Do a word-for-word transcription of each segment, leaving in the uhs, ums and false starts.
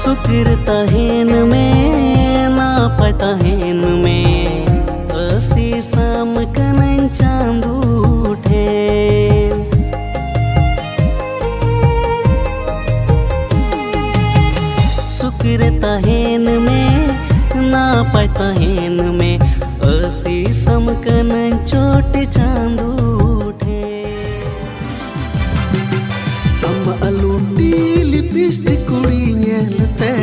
ᱥᱩᱠ ᱨᱮ ᱛᱟᱦᱮᱱ ᱢᱮ, ᱱᱟᱯᱟᱭ ᱛᱟᱦᱮᱱ ᱢᱮ, ᱟᱹᱥᱤᱥᱟᱢ ᱠᱟᱹᱱᱟᱹᱧ ᱪᱟᱸᱫᱳ ᱴᱷᱮᱱ᱾ ᱥᱩᱠ ᱨᱮ ᱛᱟᱦᱮᱱ ᱢᱮ, ᱱᱟᱯᱟᱭ ᱛᱟᱦᱮᱱ ᱢᱮ, ᱟᱹᱥᱤᱥᱟᱢ ᱠᱟᱹᱱᱟᱹᱧ ᱪᱚᱴ ᱪᱟᱸᱫᱳ ᱴᱷᱮᱱ᱾ ᱟᱢᱟᱜ ᱞᱩᱴᱤ ᱞᱤᱯᱤᱥᱴᱤᱠ ᱠᱩᱲᱤ ᱧᱮᱞᱛᱮ,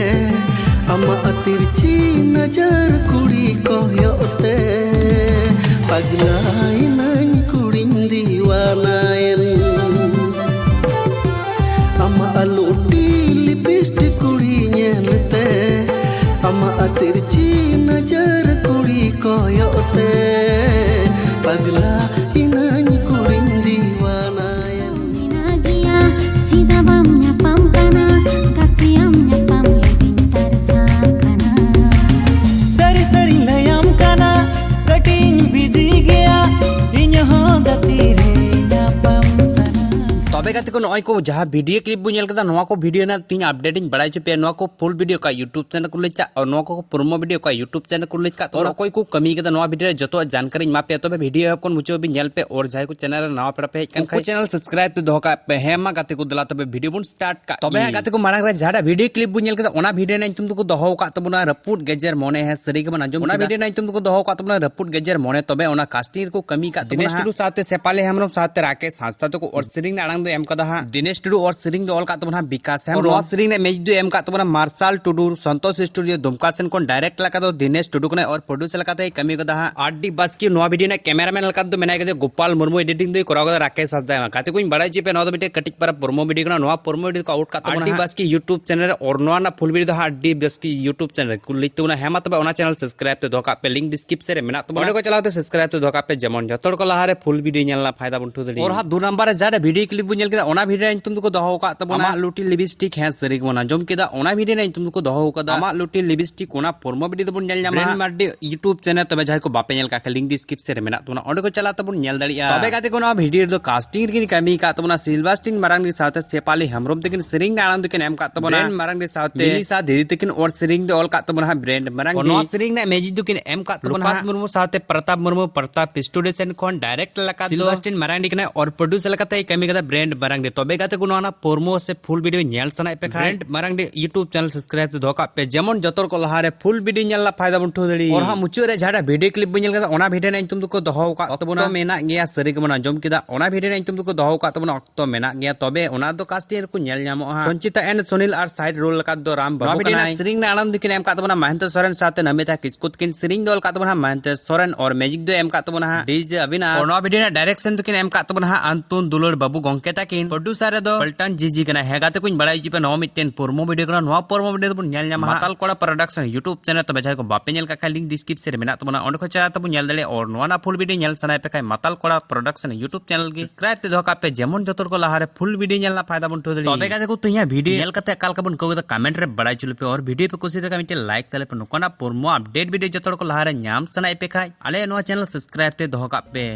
ᱟᱢᱟᱜ ᱛᱤᱨᱪᱤ ᱱᱚᱡᱚᱨ ᱠᱩᱲᱤ ᱠᱚᱭᱚᱜ ᱛᱮ, ᱯᱟᱜᱽᱞᱟᱭᱮᱱᱟᱹᱧ ᱠᱩᱲᱤᱧ ᱫᱤᱣᱟᱱᱟᱭᱮᱱ᱾ ᱟᱢᱟᱜ ᱞᱩᱴᱤ ᱞᱤᱯᱤᱥᱴᱤᱠ ᱠᱩᱲᱤ ᱧᱮᱞᱛᱮ, ᱟᱢᱟᱜ ᱛᱤᱨᱪᱤ ᱱᱚᱡᱚᱨ ᱠᱩᱲᱤ ᱠᱚᱭᱚᱜ ᱛᱮ, ᱯᱟᱜᱽᱞᱟ ᱤᱱᱟᱹᱧ ᱠᱩᱲᱤᱧ ᱫᱤᱣᱟᱱᱟᱭᱮᱱ᱾ ᱢᱮᱱᱟᱜ ᱜᱮᱭᱟ, ᱪᱮᱫᱟᱜ ᱵᱟᱢ ᱧᱟᱯᱟᱢ ᱠᱟᱱᱟ? ᱜᱟᱛᱮᱭᱟᱢ ᱧᱟᱯᱟᱢ ᱞᱟᱹᱜᱤᱫ ᱛᱟᱨᱥᱟᱜ ᱠᱟᱱᱟ᱾ ᱥᱟᱹᱨᱤ ᱥᱟᱹᱨᱤᱧ ᱞᱟᱹᱭᱟᱢ ᱠᱟᱱᱟ, ᱠᱟᱹᱴᱤᱡ ᱤᱧ ᱵᱤᱡᱤ ᱜᱮᱭᱟ, ᱤᱧ ᱦᱚᱸ ᱜᱟᱛᱮ ᱨᱮ ᱧᱟᱯᱟᱢ ᱥᱟᱱᱟ᱾ ᱛᱚᱵᱮ ᱜᱟᱛᱮ ᱠᱚ, ᱱᱚᱜᱼᱚᱭ ᱠᱚ ᱡᱟᱦᱟᱸ ᱵᱷᱤᱰᱤᱭᱳ ᱠᱞᱤᱯ ᱵᱚᱱ ᱧᱮᱞ ᱠᱮᱫᱟ, ᱱᱚᱣᱟ ᱠᱚ ᱵᱷᱤᱰᱤᱭᱳ ᱨᱮᱱᱟᱜ ᱛᱤᱧ ᱟᱯᱰᱮᱴ ᱤᱧ ᱵᱟᱲᱟᱭ ᱦᱚᱪᱚ ᱯᱮᱭᱟ᱾ ᱱᱚᱣᱟ ᱠᱚ ᱯᱷᱩᱞ ᱵᱷᱤᱰᱤᱭᱳ ᱚᱠᱟ YouTube ᱪᱮᱱᱮᱞ ᱠᱚ ᱞᱟᱹᱭ ᱠᱟᱜ, ᱟᱨ ᱱᱚᱣᱟ ᱠᱚ ᱯᱨᱳᱢᱳ ᱵᱷᱤᱰᱤᱭᱳ ᱚᱠᱟ YouTube ᱪᱮᱱᱮᱞ ᱠᱚ ᱞᱟᱹᱭ ᱠᱟᱜ, ᱛᱚ ᱚᱠᱚᱭ ᱠᱚ ᱠᱟᱹᱢᱤ ᱠᱟᱫᱟ, ᱱᱚᱣᱟ ᱵᱷᱤᱰᱤᱭᱳ ᱨᱮ ᱡᱚᱛᱚᱣᱟᱜ ᱡᱟᱱᱠᱟᱨᱤᱧ ᱮᱢᱟ ᱯᱮᱭᱟ᱾ ᱛᱚᱵᱮ ᱵᱷᱤᱰᱤᱭᱳ ᱮᱦᱚᱵ ᱠᱷᱚᱱ ᱢᱩᱪᱟᱹᱫ ᱦᱟᱹᱵᱤᱡ ᱧᱮᱞ ᱯᱮ, ᱟᱨ ᱡᱟᱦᱟᱸᱭ ᱠᱚ ᱪᱮᱱᱮᱞ ᱨᱮ ᱱᱟᱣᱟ ᱯᱮᱲᱟ ᱯᱮ ᱦᱮᱡ ᱠᱟᱱ ᱩᱱᱠᱩ ᱠᱷᱟᱡ ᱪᱮᱱᱮᱞ ᱥᱟᱵᱥᱠᱨᱟᱭᱤᱵ ᱛᱮ ᱫᱚᱦᱚ ᱠᱟᱜ ᱯᱮ᱾ ᱦᱮᱸ ᱢᱟ ᱜᱟᱛᱮ ᱠᱚ, ᱫᱮᱞᱟ ᱛᱚᱵᱮ ᱵᱷᱤᱰᱤᱭᱳ ᱵᱚᱱ ᱥᱴᱟᱨᱴ ᱠᱟᱜ᱾ ᱛᱚᱵᱮ ᱦᱟᱸᱜ ᱜᱟᱛᱮ ᱠᱚ, ᱢᱟᱲᱟᱝ ᱨᱮ ᱡᱟᱦᱟᱸᱴᱟᱜ ᱵᱷᱤᱰᱤᱭᱳ ᱠᱞᱤᱯ ᱵᱚᱱ ᱧᱮᱞ ᱠᱮᱫᱟ, ᱚᱱᱟ ᱵᱷᱤᱰᱤᱭᱳ ᱨᱮᱱᱟᱜ ᱧᱩᱛᱩᱢ ᱫᱚᱠᱚ ᱫᱚᱦᱚ ᱟᱠᱟᱫ ᱛᱟᱵᱚᱱᱟ ᱨᱟᱹᱯᱩᱫ ᱜᱮᱡᱮᱨ ᱢᱚᱱᱮ᱾ ᱦᱮᱸ, ᱥᱟᱹᱨᱤ ᱜᱮᱵᱚᱱ ᱟᱸᱡᱚᱢ ᱚᱱᱟ ᱠᱮᱫᱟ᱾ ᱵᱷᱤᱰᱤᱭᱳ ᱨᱮᱱᱟᱜ ᱧᱩᱛᱩᱢ ᱫᱚᱠᱚ ᱫᱚᱦᱚ ᱟᱠᱟᱫ ᱛᱟᱵᱚᱱᱟ ᱨᱟᱹᱯᱩᱫ ᱜᱮᱡᱮᱨ ᱢᱚᱱᱮ᱾ ᱛᱚᱵᱮ ᱚᱱᱟ ᱠᱟᱥᱴᱤᱝ ᱨᱮᱠᱚ ᱠᱟᱹᱢᱤ ᱠᱟᱜ ᱫᱤᱱᱮᱥ ᱛᱟᱵᱚᱱᱟ ᱴᱩᱰᱩ ᱥᱟᱶᱛᱮ ᱥᱮᱯᱟᱞᱤ ᱦᱮᱢᱵᱨᱚᱢ ᱥᱟᱶᱛᱮ ᱨᱟᱠᱮᱥ ᱦᱟᱸᱥᱫᱟ ᱛᱟᱠᱚ᱾ ᱚᱨ ᱥᱮᱨᱮᱧ ᱨᱮ ᱟᱲᱟᱝ ᱫᱚ ᱮᱢ ᱠᱟᱫᱟ ᱦᱟᱸᱜ ᱫᱤᱱᱮᱥ ᱴᱩᱰᱩ, ᱚᱨ ᱥᱮᱨᱮᱧ ᱫᱚ ᱚᱞ ᱠᱟᱜ ᱛᱟᱵᱚᱱᱟ ᱦᱟᱸᱜ ᱵᱤᱠᱟᱥ ᱦᱮᱢᱵᱨᱚᱢ᱾ ᱱᱚᱣᱟ ᱥᱮᱨᱮᱧ ᱨᱮ ᱢᱤᱭᱩᱡᱤᱠ ᱫᱚ ᱮᱢ ᱠᱟᱜ ᱛᱟᱵᱚᱱᱟ ᱢᱟᱨᱥᱟᱞ ᱴᱩᱰᱩ, ᱥᱚᱱᱛᱳᱥ ᱥᱴᱩᱰᱤᱭᱳ ᱫᱩᱢᱠᱟ ᱥᱮᱱ ᱠᱷᱚᱱ ᱰᱟᱭᱨᱮᱠᱴ ᱞᱮᱠᱟ ᱫᱚ ᱫᱤᱱᱮᱥ ᱴᱩᱰᱩ ᱠᱟᱱᱟᱭ, ᱚᱨ ᱯᱨᱚᱰᱩᱥᱟᱨ ᱞᱮᱠᱟᱛᱮᱭ ᱠᱟᱹᱢᱤ ᱠᱟᱫᱟ ᱦᱟᱸᱜ ᱟᱨ ᱰᱤ ᱵᱟᱥᱠᱮ᱾ ᱱᱚᱣᱟ ᱵᱷᱤᱰᱤᱭᱳ ᱨᱮᱱᱟᱜ ᱠᱮᱢᱮᱨᱟᱢᱮᱱ ᱞᱮᱠᱟ ᱫᱚ ᱢᱮᱱᱟᱭ ᱠᱟᱫᱮᱭᱟ ᱜᱳᱯᱟᱞ ᱢᱩᱨᱢᱩ, ᱮᱰᱤᱴᱤᱝ ᱫᱚᱭ ᱠᱚᱨᱟᱣ ᱠᱟᱫᱟ ᱨᱟᱠᱮᱥ ᱦᱟᱸᱥᱫᱟ᱾ ᱜᱟᱛᱮ ᱠᱚᱧ ᱵᱟᱲᱟᱭ ᱦᱚᱪᱚᱭᱮᱫ ᱯᱮᱭᱟ, ᱱᱚᱣᱟ ᱫᱚ ᱢᱤᱫᱴᱮᱱ ᱠᱟᱹᱴᱤᱡ ᱯᱟᱨᱟ ᱯᱨᱳᱢᱳ ᱵᱷᱤᱰᱤᱭᱳ ᱠᱟᱱᱟ᱾ ᱱᱚᱣᱟ ᱯᱨᱳᱢᱳ ᱵᱷᱤᱰᱤᱭᱳ ᱫᱚᱠᱚ ᱟᱣᱩᱴ ᱠᱟᱜ ᱟᱨ ᱛᱟᱵᱚᱱᱟ ᱰᱤ ᱦᱟᱸᱜ ᱵᱟᱥᱠᱮ YouTube ᱪᱮᱱᱮᱞ ᱨᱮ, ᱚᱨ ᱱᱚᱣᱟ ᱨᱮᱱᱟᱜ ᱯᱷᱩᱞ ᱵᱷᱤᱰᱤᱭᱳ ᱫᱚ ᱦᱟᱸᱜ ᱟᱨ ᱰᱤ ᱵᱟᱥᱠᱮ YouTube ᱪᱮᱱᱮᱞ ᱨᱮ ᱠᱩᱞ ᱞᱟᱹᱜᱤᱫ ᱛᱟᱵᱚᱱᱟ᱾ ᱦᱮᱸ ᱢᱟ ᱛᱚᱵᱮ ᱚᱱᱟ ᱪᱮᱱᱮᱞ ᱥᱟᱵᱥᱠᱨᱟᱭᱤᱵ ᱛᱮ ᱫᱚᱦᱚ ᱠᱟᱜ ᱯᱮ, ᱞᱤᱝᱠ ᱰᱤᱥᱠᱨᱤᱯᱥᱚᱱ ᱨᱮ ᱢᱮᱱᱟᱜ ᱛᱟᱵᱚᱱᱟ᱾ ᱚᱸᱰᱮ ᱠᱚ ᱪᱟᱞᱟᱣ ᱛᱮ ᱥᱟᱵᱥᱠᱨᱟᱭᱤᱵ ᱛᱮ ᱫᱚᱦᱚ ᱠᱟᱜ ᱯᱮ, ᱡᱮᱢᱚᱱ ᱡᱚᱛᱚ ᱦᱚᱲ ᱠᱚ ᱞᱟᱦᱟᱨᱮ ᱯᱷᱩᱞ ᱵᱷᱤᱰᱤᱭᱳ ᱧᱮᱞ ᱨᱮᱱᱟᱜ ᱯᱷᱟᱭᱫᱟ ᱵᱚᱱ ᱩᱴᱷᱟᱹᱣ ᱫᱟᱲᱮᱭᱟᱜᱼᱟ᱾ ᱚᱨ ᱦᱟᱸᱜ ᱫᱩ ᱱᱟᱢᱵᱟᱨ ᱨᱮ ᱡᱟᱦᱟᱸᱴᱟᱜ ᱵᱷᱤᱰᱤᱭᱳ ᱠᱞᱤᱯ ᱵᱚᱱ ᱧᱮᱞ ᱠᱮᱫᱟ, ᱚᱱᱟ ᱵᱷᱤᱰᱤᱭᱳ ᱨᱮᱱᱟᱜ ᱧᱩᱛᱩᱢ ᱫᱚᱠᱚ ᱫᱚᱦᱚ ᱟᱠᱟᱫ ᱛᱟᱵᱚᱱᱟ ᱟᱢᱟᱜ ᱞᱩᱴᱤ ᱞᱤᱯᱥᱴᱤᱠ᱾ ᱦᱮᱸ, ᱥᱟᱹᱨᱤ ᱜᱮᱵᱚᱱ ᱟᱸᱡᱚᱢ ᱠᱮᱫᱟ, ᱚᱱᱟ ᱵᱷᱤᱰᱤᱭᱳ ᱨᱮᱱᱟᱜ ᱧᱩᱛᱩᱢ ᱫᱚᱠᱚ ᱫᱚᱦᱚ ᱟᱠᱟᱫᱟ ᱟᱢᱟᱜ ᱞᱩᱴᱤ ᱞᱤᱯᱥᱴᱤᱠ᱾ ᱚᱱᱟ ᱯᱨᱳᱢᱳ ᱵᱷᱤᱰᱤᱭᱳ ᱫᱚᱵᱚᱱ ᱧᱮᱞ ᱧᱟᱢᱟ ᱵᱨᱮᱱ ᱢᱟᱨᱰᱤ YouTube ᱪᱮᱱᱮᱞ᱾ ᱛᱚᱵᱮ ᱡᱟᱦᱟᱸᱭ ᱠᱚ ᱵᱟᱯᱮ ᱧᱮᱞ ᱠᱟᱜ ᱠᱷᱟᱱ, ᱞᱤᱝᱠ ᱰᱤᱥᱠᱨᱤᱯᱥᱚᱱ ᱨᱮ ᱢᱮᱱᱟᱜ ᱛᱟᱵᱚᱱᱟ, ᱚᱸᱰᱮ ᱠᱚ ᱪᱟᱞᱟᱜ ᱛᱟᱵᱚᱱ ᱧᱮᱞ ᱫᱟᱲᱮᱭᱟᱜᱼᱟ᱾ ᱛᱚᱵᱮ ᱜᱟᱛᱮ ᱠᱚ, ᱱᱚᱣᱟ ᱵᱷᱤᱰᱤᱭᱳ ᱨᱮᱫᱚ ᱠᱟᱥᱴᱤᱝ ᱨᱮᱠᱤᱱ ᱠᱟᱹᱢᱤ ᱟᱠᱟᱫ ᱛᱟᱵᱚᱱᱟ ᱥᱤᱞᱵᱟᱥᱴᱤᱱ ᱢᱟᱨᱟᱝᱰᱤ ᱥᱟᱶᱛᱮ ᱥᱮᱯᱟᱞᱤ ᱦᱮᱢᱵᱨᱚᱢ ᱛᱟᱹᱠᱤᱱ, ᱥᱮᱨᱮᱧ ᱨᱮᱱᱟᱜ ᱟᱲᱟᱝ ᱫᱚᱠᱤᱱ ᱮᱢ ᱟᱠᱟᱫ ᱛᱟᱵᱚᱱᱟ ᱵᱨᱮᱱ ᱢᱟᱨᱟᱝᱰᱤ ᱥᱟᱶᱛᱮ ᱢᱤᱞᱤᱥᱟ ᱫᱤᱫᱤ ᱛᱟᱹᱠᱤᱱ, ᱚᱨ ᱥᱮᱨᱮᱧ ᱫᱚ ᱚᱞ ᱠᱟᱜ ᱛᱟᱵᱚᱱᱟ ᱦᱟᱸᱜ ᱵᱨᱮᱱ ᱢᱟᱨᱟᱝᱰᱤ᱾ ᱱᱚᱣᱟ ᱥᱮᱨᱮᱧ ᱨᱮᱱᱟᱜ ᱢᱤᱭᱩᱡᱤᱠ ᱫᱚᱠᱤᱱ ᱮᱢ ᱠᱟᱜ ᱛᱟᱵᱚᱱᱟ ᱞᱩᱠᱟᱥ ᱦᱟᱸᱜ ᱢᱩᱨᱢᱩ ᱥᱟᱶᱛᱮ ᱯᱨᱚᱛᱟᱯ ᱢᱩᱨᱢᱩ᱾ ᱯᱨᱚᱛᱟᱯ ᱥᱴᱩᱰᱤᱭᱳ ᱥᱮᱱ ᱠᱷᱚᱱ ᱰᱟᱭᱨᱮᱠᱴ ᱞᱮᱠᱟ ᱫᱚ ᱥᱤᱞᱵᱟᱥᱴᱤᱱ ᱢᱟᱨᱟᱝᱰᱤ ᱠᱟᱱᱟᱭ, ᱚᱨ ᱯᱨᱚᱰᱩᱥᱟᱨ ᱞᱮᱠᱟᱛᱮᱭ ᱠᱟᱹᱢᱤ ᱠᱟᱫᱟ ᱵᱨᱮᱱ ᱢᱟᱨᱟᱝᱰᱤ᱾ ᱛᱚᱵᱮ ᱜᱟᱛᱮ ᱠᱚ, ᱱᱚᱣᱟ ᱨᱮᱱᱟᱜ ᱯᱨᱳᱢᱳ ᱥᱮ ᱯᱷᱩᱞ ᱵᱷᱤᱰᱤᱭᱳ ᱧᱮᱞ ᱥᱟᱱᱟᱭᱮᱫ ᱯᱮ ᱠᱷᱟᱱ, ᱵᱨᱮᱱ ᱢᱟᱨᱟᱝᱰᱤ YouTube ᱪᱮᱱᱮᱞ ᱥᱟᱵᱥᱠᱨᱟᱭᱤᱵ ᱛᱮ ᱫᱚᱦᱚ ᱠᱟᱜ ᱯᱮ, ᱡᱮᱢᱚᱱ ᱡᱚᱛᱚ ᱦᱚᱲ ᱠᱚ ᱞᱟᱦᱟᱨᱮ ᱯᱷᱩᱞ ᱵᱷᱤᱰᱤᱭᱳ ᱧᱮᱞ ᱨᱮᱱᱟᱜ ᱯᱷᱟᱭᱫᱟ ᱵᱚᱱ ᱩᱴᱷᱟᱹᱣ ᱫᱟᱲᱮᱭᱟᱜ᱾ ᱚᱨ ᱦᱟᱸᱜ ᱢᱩᱪᱟᱹᱫ ᱨᱮ ᱡᱟᱦᱟᱸᱴᱟᱜ ᱵᱷᱤᱰᱤᱭᱳ ᱠᱞᱤᱯ ᱵᱚᱱ ᱧᱮᱞ ᱠᱮᱫᱟ, ᱚᱱᱟ ᱵᱷᱤᱰᱤᱭᱳ ᱨᱮᱱᱟᱜ ᱧᱩᱛᱩᱢ ᱫᱚᱠᱚ ᱫᱚᱦᱚ ᱟᱠᱟᱫ ᱛᱟᱵᱚᱱᱟ ᱚᱠᱛᱚ ᱢᱮᱱᱟᱜ ᱜᱮᱭᱟ᱾ ᱥᱟᱹᱨᱤ ᱜᱮᱵᱚᱱ ᱟᱸᱡᱚᱢ ᱠᱮᱫᱟ, ᱚᱱᱟ ᱵᱷᱤᱰᱤᱭᱳ ᱨᱮᱱᱟᱜ ᱧᱩᱛᱩᱢ ᱫᱚᱠᱚ ᱫᱚᱦᱚ ᱟᱠᱟᱫ ᱛᱟᱵᱚᱱᱟ ᱚᱠᱛᱚ ᱢᱮᱱᱟᱜ ᱜᱮᱭᱟ᱾ ᱛᱚᱵᱮ ᱚᱱᱟ ᱫᱚ ᱠᱟᱥᱴᱤᱝ ᱨᱮᱠᱚ ᱧᱮᱞ ᱧᱟᱢᱚᱜᱼᱟ ᱦᱟᱸᱜ᱾ ᱥᱚᱧᱪᱤᱛᱟ ᱮᱱᱰ ᱥᱩᱱᱤᱞ ᱟᱨ ᱥᱟᱭᱤᱰ ᱨᱳᱞ ᱞᱮᱠᱟ ᱫᱚ ᱨᱟᱢ ᱱᱚᱣᱟ ᱵᱟᱹᱵᱩ ᱵᱷᱤᱰᱤᱭᱳ ᱨᱮᱱᱟᱜ ᱠᱟᱱᱟᱭ᱾ ᱥᱮᱨᱮᱧ ᱨᱮᱱᱟᱜ ᱟᱲᱟᱝ ᱫᱚᱠᱤᱱ ᱮᱢ ᱟᱠᱟᱫ ᱛᱟᱵᱚᱱᱟ ᱢᱚᱦᱮᱱᱫᱨᱚ ᱥᱚᱨᱮᱱ ᱥᱟᱶᱛᱮ ᱱᱚᱢᱤᱛᱟ ᱠᱤᱥᱠᱩ ᱛᱟᱹᱠᱤᱱ᱾ ᱥᱮᱨᱮᱧ ᱫᱚ ᱚᱞ ᱟᱠᱟᱫ ᱛᱟᱵᱚᱱᱟ ᱢᱚᱦᱮᱱᱫᱨᱚ ᱥᱚᱨᱮᱱ, ᱚᱨ ᱢᱤᱭᱩᱡᱤᱠ ᱫᱚ ᱮᱢ ᱟᱠᱟᱫ ᱛᱟᱵᱚᱱᱟ ᱦᱟᱸᱜ ᱰᱤᱡᱮ ᱚᱵᱤᱱᱟᱥ᱾ ᱱᱚᱣᱟ ᱵᱷᱤᱰᱤᱭᱳ ᱨᱮᱱᱟᱜ ᱰᱟᱭᱨᱮᱠᱥᱚᱱ ᱫᱚᱠᱤᱱ ᱮᱢ ᱟᱠᱟᱫ ᱛᱟᱵᱚᱱᱟ ᱦᱟᱸᱜ ᱟᱱᱛᱩᱱ ᱫᱩᱞᱟᱹᱲ ᱵᱟᱹᱵᱩ ᱜᱚᱝᱠᱮ ᱛᱟᱹᱠᱤᱱ᱾ ᱯᱨᱚᱰᱩᱥᱟᱨ ᱨᱮᱫᱚ ᱯᱚᱞᱴᱟᱱ ᱡᱤᱡᱤ ᱠᱟᱱᱟᱭ᱾ ᱦᱮᱸ ᱜᱟᱛᱮ ᱠᱚᱧ ᱵᱟᱲᱟᱭ ᱦᱚᱪᱚ ᱯᱮ, ᱱᱚᱣᱟ ᱢᱤᱫᱴᱮᱱ ᱯᱨᱳᱢᱳ ᱵᱷᱤᱰᱤᱭᱳ ᱠᱟᱱᱟ᱾ ᱱᱚᱣᱟ ᱯᱨᱳᱢᱳ ᱵᱷᱤᱰᱤᱭᱳ ᱫᱚᱵᱚᱱ ᱧᱮᱞ ᱧᱟᱢᱟ ᱦᱟᱸᱜ ᱢᱟᱛᱟᱞ ᱠᱚᱲᱟ ᱯᱨᱚᱰᱟᱠᱥᱚᱱ YouTube ᱪᱮᱱᱮᱞ᱾ ᱛᱚᱵᱮ ᱡᱟᱦᱟᱸᱭ ᱠᱚ ᱵᱟᱯᱮ ᱧᱮᱞ ᱠᱟᱜ ᱠᱷᱟᱱ, ᱞᱤᱝᱠ ᱰᱤᱥᱠᱨᱤᱯᱥᱚᱱ ᱨᱮ ᱢᱮᱱᱟᱜ ᱛᱟᱵᱚᱱᱟ, ᱚᱸᱰᱮ ᱠᱷᱚᱱ ᱪᱟᱞᱟᱣ ᱛᱟᱵᱚᱱ ᱧᱮᱞ ᱫᱟᱲᱮᱭᱟᱜᱼᱟ᱾ ᱟᱨ ᱱᱚᱣᱟ ᱨᱮᱱᱟᱜ ᱯᱷᱩᱞ ᱵᱷᱤᱰᱤᱭᱳ ᱧᱮᱞ ᱥᱟᱱᱟᱭᱮᱫ ᱯᱮ ᱠᱷᱟᱱ, ᱢᱟᱛᱟᱞ ᱠᱚᱲᱟ ᱯᱨᱚᱰᱟᱠᱥᱚᱱ YouTube ᱪᱮᱱᱮᱞ ᱜᱮ ᱥᱟᱵᱥᱠᱨᱟᱭᱤᱵ ᱛᱮ ᱫᱚᱦᱚ ᱠᱟᱜ ᱯᱮ, ᱡᱮᱢᱚᱱ ᱡᱚᱛᱚ ᱦᱚᱲ ᱠᱚ ᱞᱟᱦᱟᱨᱮ ᱯᱷᱩᱞ ᱵᱷᱤᱰᱤᱭᱳ ᱧᱮᱞ ᱨᱮᱱᱟᱜ ᱯᱷᱟᱭᱫᱟ ᱵᱚᱱ ᱩᱴᱷᱟᱹᱣ ᱫᱟᱲᱮᱭᱟᱜ᱾ ᱛᱚᱵᱮ ᱜᱟᱛᱮ ᱠᱚ, ᱛᱮᱦᱮᱧᱟᱜ ᱵᱷᱤᱰᱤᱭᱳ ᱧᱮᱞ ᱠᱟᱛᱮ ᱚᱠᱟ ᱞᱮᱠᱟ ᱵᱚᱱ ᱟᱹᱭᱠᱟᱹᱣ ᱠᱮᱫᱟ, ᱠᱚᱢᱮᱱᱴ ᱨᱮ ᱵᱟᱲᱟᱭ ᱦᱚᱪᱚ ᱞᱮᱯᱮ᱾ ᱟᱨ ᱵᱷᱤᱰᱤᱭᱳ ᱯᱮ ᱠᱩᱥᱤᱭᱟᱫᱟ ᱠᱷᱟᱱ, ᱢᱤᱫᱴᱮᱱ ᱞᱟᱭᱤᱠ ᱛᱟᱞᱮ ᱯᱮ᱾ ᱱᱚᱝᱠᱟᱱᱟᱜ ᱯᱨᱳᱢᱳ ᱟᱯᱰᱮᱴ ᱵᱷᱤᱰᱤᱭᱳ ᱡᱚᱛᱚ ᱦᱚᱲ ᱠᱚ ᱞᱟᱦᱟᱨᱮ ᱧᱟᱢ ᱥᱟᱱᱟᱭᱮᱫ ᱯᱮ ᱠᱷᱟᱱ, ᱟᱞᱮ ᱱᱚᱣᱟ ᱪᱮᱱᱮᱞ ᱥᱟᱵᱥᱠᱨᱟᱭᱤᱵ ᱛᱮ ᱫᱚᱦᱚ ᱠᱟᱜ ᱯᱮ᱾